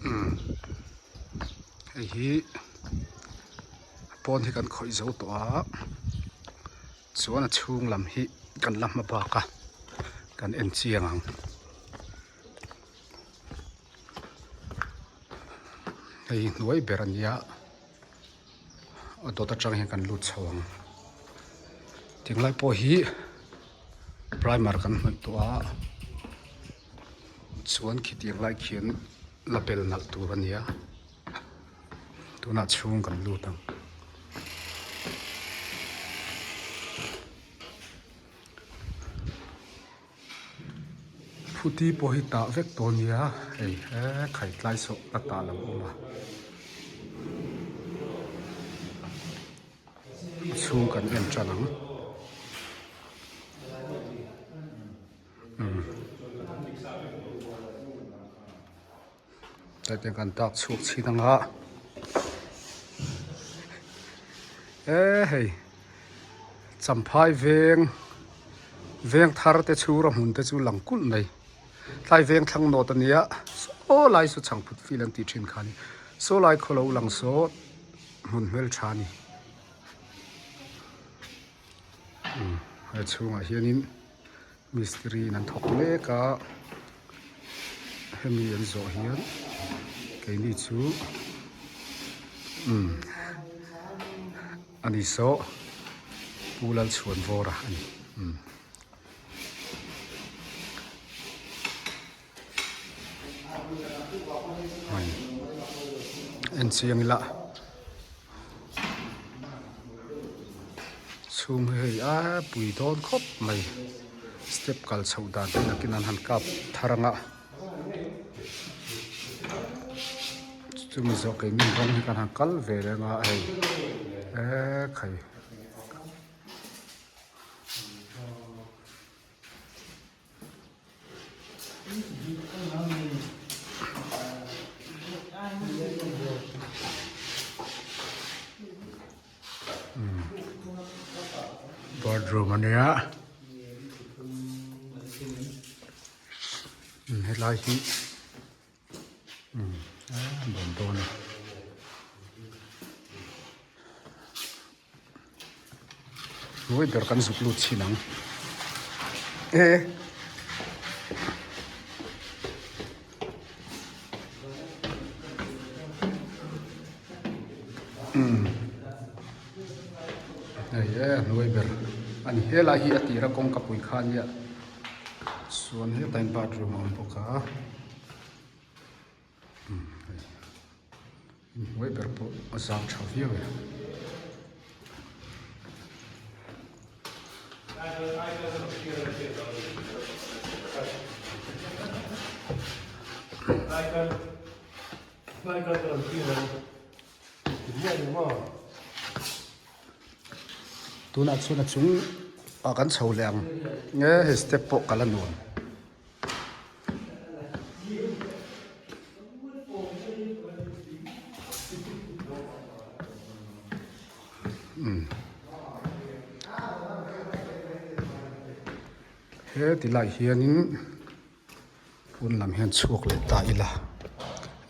Umm hei hi pawn hi kan khawih zo tawh a chuan a chhung lam hi kan la hma bak a kan en chiang ang. Hei hi hnuai ber a nia a dawt atang hian kan lut chho ang tinglai pawh hi primer kan hnawih tawh a chuan khitiang lai khian la bel nalh tur a nia tunah chhung kan lut ang. Phuti pawh hi tah vek tawh a nia hei he khaitlai sawh a tah lo awm a a chhung kan en tan ang umm hetiang kan dak chhuak chhin ang a e hei champhai veng veng thar te chhura hmun te chu lang kulh mai tlai veng thlang nawt a nia saw lai saw chhangphut fil an tih thin kha a ni saw lai khaw lo lang saw hmun hmeltha a ni umm he chhungah hianin. Mistiri in an thawk mek a hemi an zawh hian keini chu umm ani saw Pu Lalchhuanvawra a ni umm. En chiang ila chhung hi hei a pui dawn khawp mai step kal chhoh dan te nakin an han kap thar ang a chumi zawh keini rawng hi kan han kal ve reng a hei ekhai. Bathroom a nia helai hi a nuam dawn a. Hnuai ber kan zuk lut chhin ang e umm hei e hnuai ber a ni helai hi a tira kawngka pui kha a nia chuan hetah hian bathroom a awm bawk a. Inhnuai ber pawh a zau tha viau e. Tunah chuan a chung ah kan chho leh ang nge hei step pawh kal a nuam. He ti lai hianin pawn lam hian chhuak leh ta ila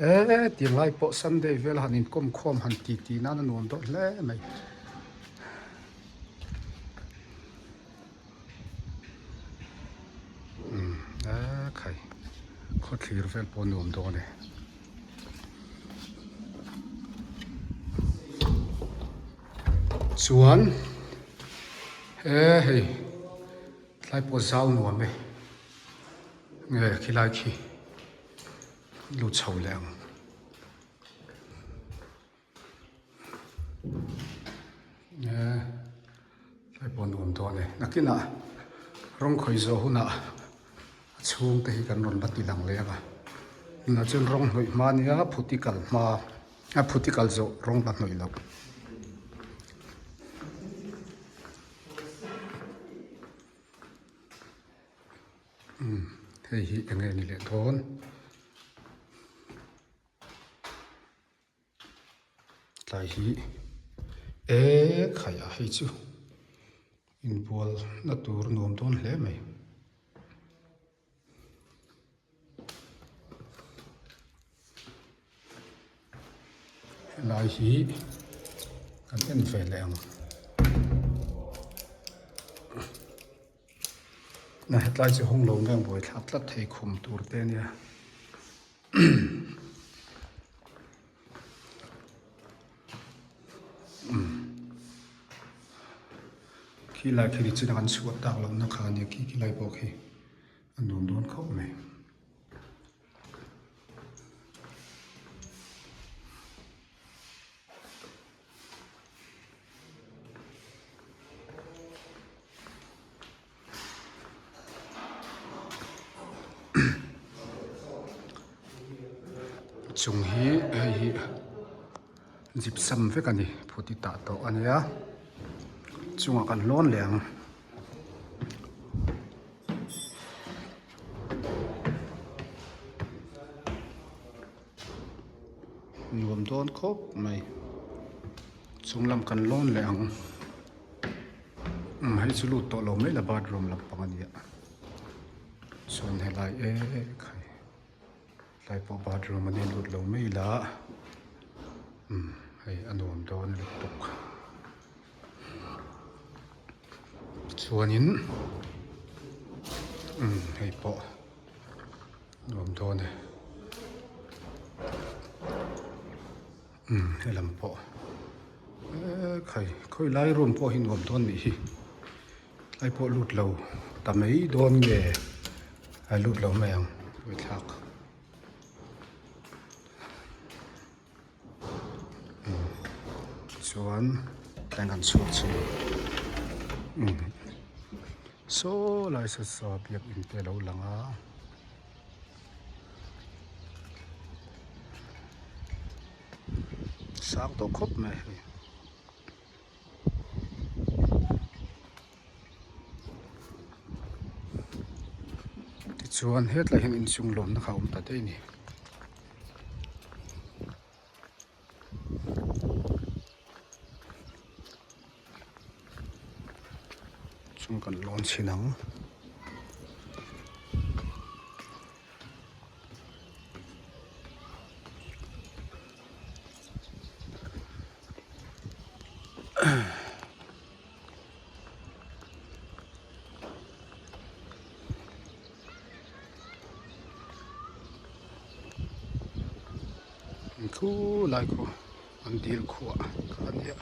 eee tiang lai pawh sunday vel han inkawm khawm han ti ti nan a nuam deuh hle mai. Umm a khai khawthlir vel pawh nuam dawn e. Chuan he hei tlai pawh zau nuam e nge khilai khi lut chho leh ang. Tlai pawh nuam dawn e. Nakinah rawng khawih zawh hunah a chhungte hi kan rawn la ti lang leh ang a. Tunah chuan rawng hnawih hma nia phuti kal hma a phuti kal zawh rawng la hnawih loh. Umm hei hi eng nge ni leh dawn. Tlai hi eee khai a hei chu inbual na tur nuam dawn hle mai. Helai hi kan en ve leh ang. Na hetlai chu hawng lo nge buai thlak tlat thei khum tur te a nia. Khi lai khi nichin a kan chhuah tak lohna kha a nia khi khi lai pawh khi a nuam dawn khawp mai. Chung hi hei hi gypsum vek a ni phuti tah tawh a nia chungah kan lawn leh ang. Nuam dawn khawp mai chung lam kan lawn leh ang umm hei chu lut tawh lo mai la bathroom lampang a nia chuan helai ek hei tlai pawh bathroom a nia lut lo mai la umm hei a nuam dawn lutuk chuanin umm hei pawh. Nuam dawn e. Umm helam pawh eee khai khawi lai room pawh hi nuam dawn nih hi tlai pawh lut lo ta mai dawn nge a lut lo mai ang buaithlak umm chuan tlai kan chhuak chho umm saw lai saw saw biakin te a lo lang a. Sang tawh khawp mai hei. Tichuan hetlai hian inchung lawmna kha a awm ta daih a ni. Chung kan lawn chhin ang. Khu lai khu an dil khuah kha a nia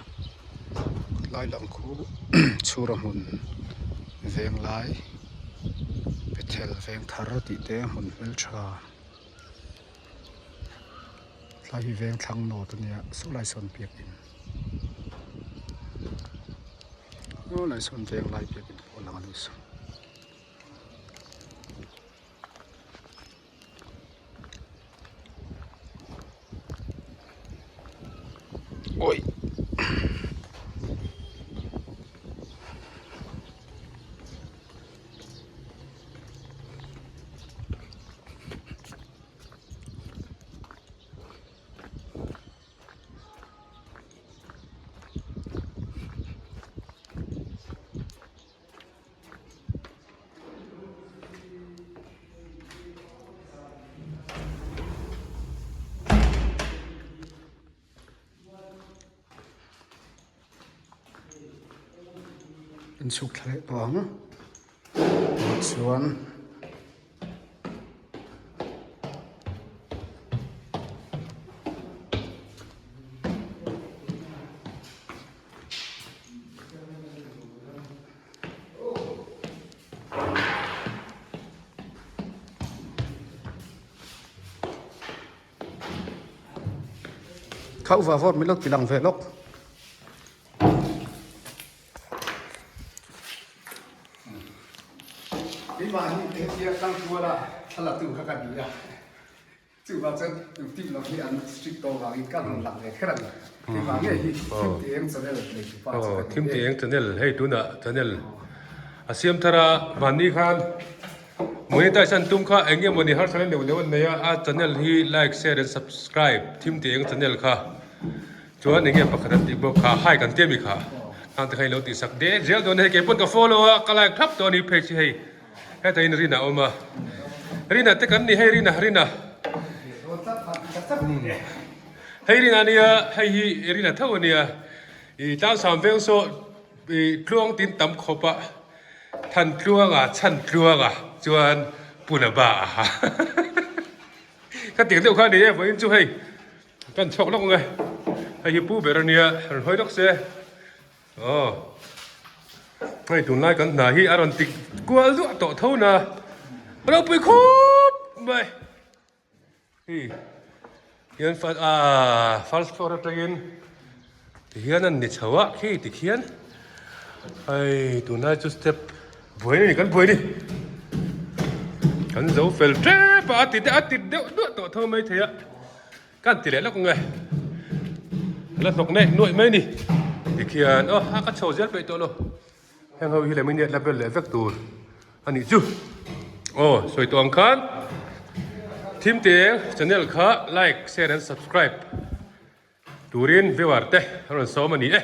lai lam khu chhura hmun veng lai bethel veng thar tih te hmun hmeltha tlai hi veng thlang nawt a nia saw lai sawn biakin aw lai sawn veng lai biakin pawh a lang a ni saw. Oi. An chhuk thla leh tawh ang chuan Kha uva vawt min lo ti lang ve lawk. Keimahni hetia tangtuala thla la tu kha ka ni a. Chuvang chuan tih loh hi an strict tawh vangin ka rawn lang ve kher a ni. Keimah ngei hi Thimtieng channel nei tu pa chu ka ni e. Thimtieng channel hei tunah channel a siam thar a, mahni khan monetize an tum kha eng nge mawni harsatna neuh neuh an nei a, a channel hi like, share and subscribe Thimtieng channel kha chuan eng nge pakhat an tih bawk kha hike an ti ami kha khang te kha ilo tih sak dek zel dawn a hei keipawh ka follow a ka like thlap tawh a ni phei chu hei. Heta in Rina a awm a, Rina te kan ni hei Rina, Rina. Hei rin a nia, hei hi rin a tho a nia. I tlangsam veng saw i tluang tin tam khawp a, than tluang a, chhan tluang a, chuan pun a ba a ha. Ka tiang deuh kha a ni e, vawiin chu hei kan chhuak lawk ang e. Hei hi pu ber a nia, rawn hawi lawk se. Aw, hei tunlai kan hna hi a rawn tik kual duah tawh tho na, ropui khawp mai. Hei hian ah first floor atangin tihian an ni chho a khi tikhian hei tunlai chu step buai a ni kan buai a ni kan zo fel tep a a ti a ti deuh duah tawh tho mai thei a kan ti leh lawk ang e a la hnawk nek nuaih mai a ni tikhian aw a ka chho zel peih tawh lo heng ho hi lem in la bel leh vek tur a nih chu aw sawi tawh ang khan thim te channel kha like share and subscribe turin viewer te a rawn sawm a ni e.